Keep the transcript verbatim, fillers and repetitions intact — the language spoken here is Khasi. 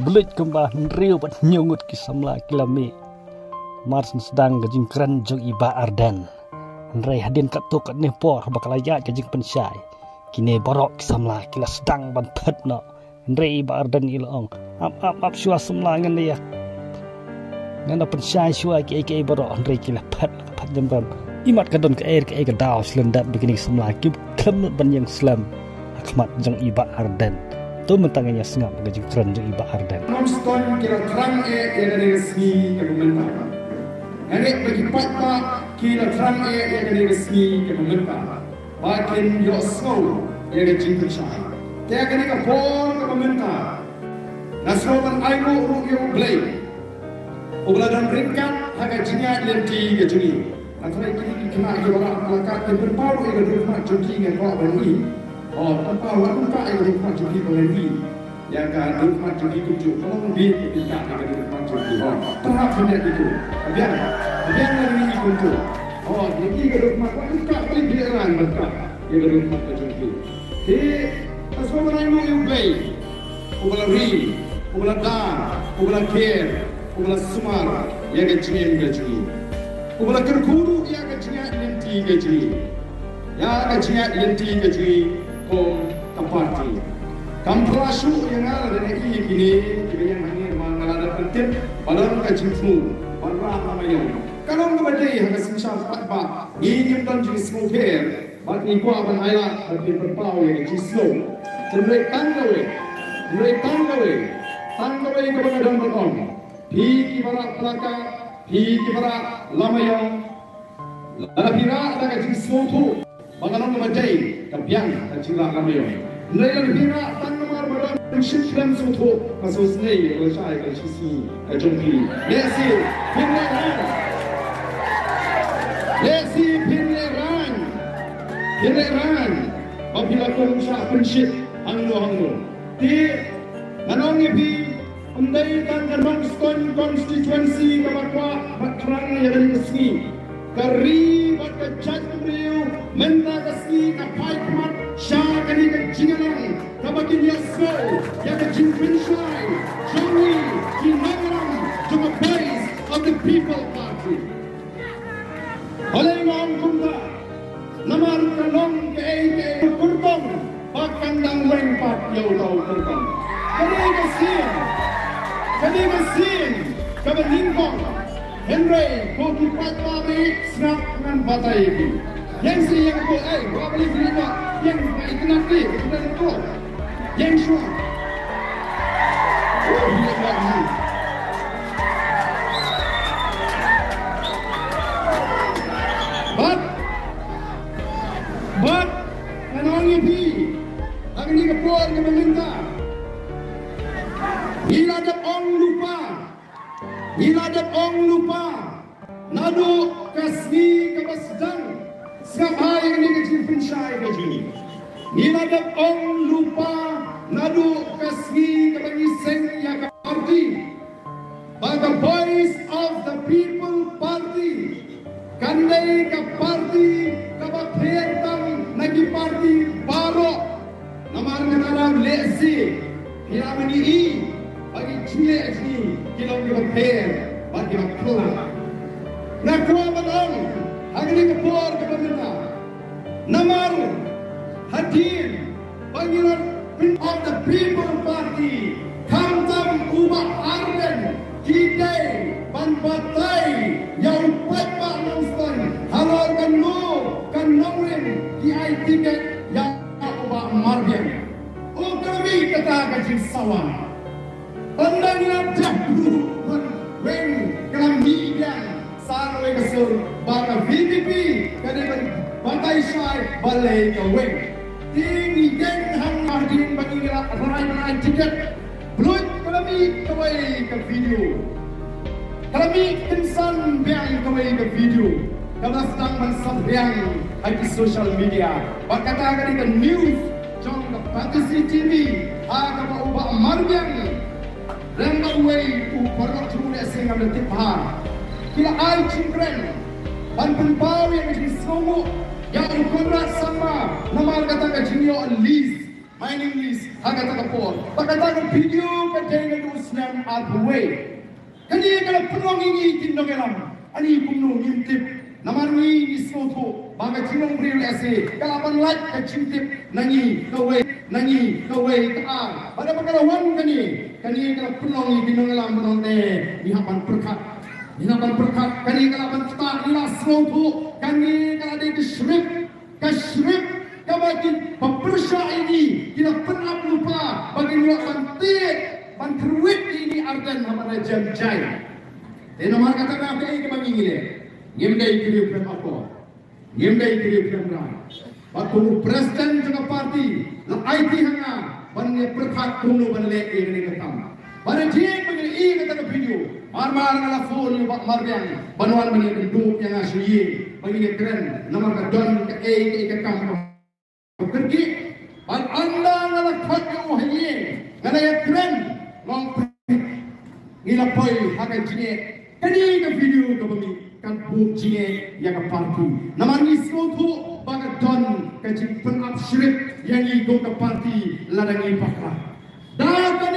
Bluit kumba hynriew bad hynñiew ngut ki samla ki la mih. Mar sdang ka jingkren jong i Bah Ardent. Hynrei hadien katto katne por ba ka la ïaid ka jingpynshai, kine baroh ki samla ki la sdang ban phet noh. Hynrei i Bah Ardent i la ong, ap ap ap shuwa samla, ngan ïa, ngan da pynshai shuwa kiei kiei baroh. Hynrei ki la phet, la phet jemrem. Imat ka don kaei kaei ka daw shlem dap ba kine ki samla ki khlem nud ban ïeng slem ha khmat jong i Bah Ardent. To mynta ngin ïa sngap ka jingkren jong i Bah Ardent. Nongstoiñ ki la thrang eh ïa kane ka sngi kaba mynta. Ngan ïa ba ki paidbah ki la thrang eh ïa kane ka sngi kaba mynta. Ba kin ïohsngew ïa ka jingpynshai. Te kane ka por kaba mynta nga sngewbha ban ainguh ruh ïa U Blei uba la don ryngkat ha ka jingïaid lynti ka jong ngi. Nga tharai kine ki khynnah kiba rah plakat kin pynpaw ïa ka dohnud jong ki, nga kwah ban ïohi. Oh, pynpaw, la pynpaw ïa ka dohnud jong ki ba ngan ïohi. Ïa ka dohnud jong ki kumjuh, ka long bit ka pynpaw ïa ka dohnud jong ki. Oh, pynpaw pynpaw ïa ki tu. Ka biang, ka biang lagi ïa ki kumjuh. Oh, ïa ki ka dohnud, wat pynpaw, wat pynpaw ïa ka dohnud jong ki. Te, ka sngewbha ban ainguh ïa U Blei uba la ri, uba la da, uba la ker, uba la sumar ïa ka jingim ka jong ngi, uba la kyrkhu ruh ïa ka jingïaid lynti ka jong ngi, ïa ka jingïaid lynti ka jong ngi kum ka party. Kam pla shuh ïa nga lada nga ïohi ïa kine kiba ïeng hangne, namar nga la dep pyntip ba don ka jingthmu ban rah lama ïong. Ka long kaba dei ha ka synshar paidbah, ngi ngim don jingsngewpher. Bad ngi kwah ban ailad bad pynpaw ïa ka jingsngew. Hynrei tang kawei, hynrei tang kawei, tang kawei kaba nga don ban ong. Phi kiba rah plakat, phi kiba rah lama ïong, lada phi rah da ka jingsngewthuh ba ka long kaba dei, ka biang ka jingrah lama ïong. Hynrei lada phi rah tang namar ba don shi khlem sngewthuh, ka sngewsynei ka la shai ka la shisngi ka jong phi. Lehse phin lehraiñ, lehse phin lehraiñ, phin lehraiñ ba phi la kum shah pynshit hangno hangno. Te ngan ong ïa phi, ym dei tang ka Nongstoiñ constituency kaba kwah bad thrang ïa kane ka sngi. Ka ri bad ka jaitbynriew mynta ka sngi ka phai khmat sha kane ka jingïalang kaba kin ïasngew ïa ka jingpynshai jong ngi ki nongïalam jong ka Voice of the People Party. Balei nga ong kumta? Namar ka long kaei kaei kyrtong ba kan dang weng pat ïa uta u kyrtong. Kane ka sien, kane ka sien kaba nyngkong. Hynrei ko ki paidbah, sngap ngan batai ïa ki. Ïeng sha ïing ko, eh, ba balei ki leit noh, ïeng ba itynnad ki, itynnad ko. Ïeng shuwa. Oh, ïeng ba ni. Bad, bad, ngan ong ïa phi, ha kane ka por kaba mynta, ngi la dep ong lypa. Ngi la dep ong lypa naduh ka sngi kaba sdang sngap ha ïa kane ka jingpynshai ka jong ngi. Ngi la dep ong lypa naduh ka sngi kaba ngi seng ïa ka party ba ka Voice of the People Party kan dei ka party kaba pher tam na ki party baroh. Namar kata lehse phi la mane i ba ki jingleh jong ngi ki long kiba pher bad kiba phylla. Nga kwah ban ong ha kane ka por kaba mynta, namar hadien ba ngi la Voice of the People Party, khamtam u Bah Ardent, ki dei ban batai ïa u paidbah Nongstoiñ halor kano ka nongrim ki ai tiket ïa u Bah Marbiang. U kyrmen kata ka jingsawa. Tang ba ngi la dep ruh ban weng, ka la mih biang sa kawei ka sur ba ka V P P ka dei ban batai shai balei ka weng. Te ngi ïeng hangne hadien ba ngi la rai ban ai tiket. Bluit ka la mih kawei ka video. Ka la mih kynsan biang kawei ka video kaba sdang ban saphriang ha ki social media. Bad kata ka dei ka news jong ka Batesi T V, ha kaba u Bah Marbiang, lem bad uwei u paralok jong u, lehse ngam da tip bha, ki la ai jingkren ban pynpaw ïa ka jingsngewnguh ïa u Conrad Sangma namar kata ka jingïoh list. Mining lease ha kata ka por. Ba kata ka video ka dei naduh u snem arphew wei. Kane ka la pynlong ïa ngi ki nongïalam. Ani kumno ngim tip. Namar ngi ngi sngewthuh ba ka jinglong briew lehse ka la ban lait ka jingtip na ngi kawei, na ngi kawei ka ar. Bad haba ka la wan kane, kane ka la pynlong ïa ki nongïalam ba ngi hap ban pyrkhat. Ngi hap ban pyrkhat, kane ka la ban ktah, ngi la sngewthuh, kane ka la dei ka script. Ka script kaba ki ba pyrshah ïa ngi, ki la pynap lypa ba kin ïoh ban tied, ban kyrwit ïa ngi Ardent haba la jem jai. Te namar kata ka kaei kaba ngi ngi leh. Ngim dei ki riew khlem akor. Ngim dei ki riew khlem rai. Bad kum u president jong ka party la aiti ha nga ban ïa pyrkhat kumno ban leh ïa kane ka kam. Bad ha jieng ba ngi la ïohi kata ka video, mar mar nga la phone ïa u Bah Marbiang ban wan ban ïa kynduh ïa nga sha ïing ba ngin ïa kren namar ka don kaei kaei ka kam kaba kyrkieh. Bad ynda nga la khot ïa u ha ïing nga la ïa kren, nga ong, ngi la poi ha ka jingeh. Kane ka video kaba mih kan buh jingeh ïa ka party. Namar ngi sngewthuh ba ka don ka jingpynap script ïa ngi kum ka party lada ngi bakla. Da kane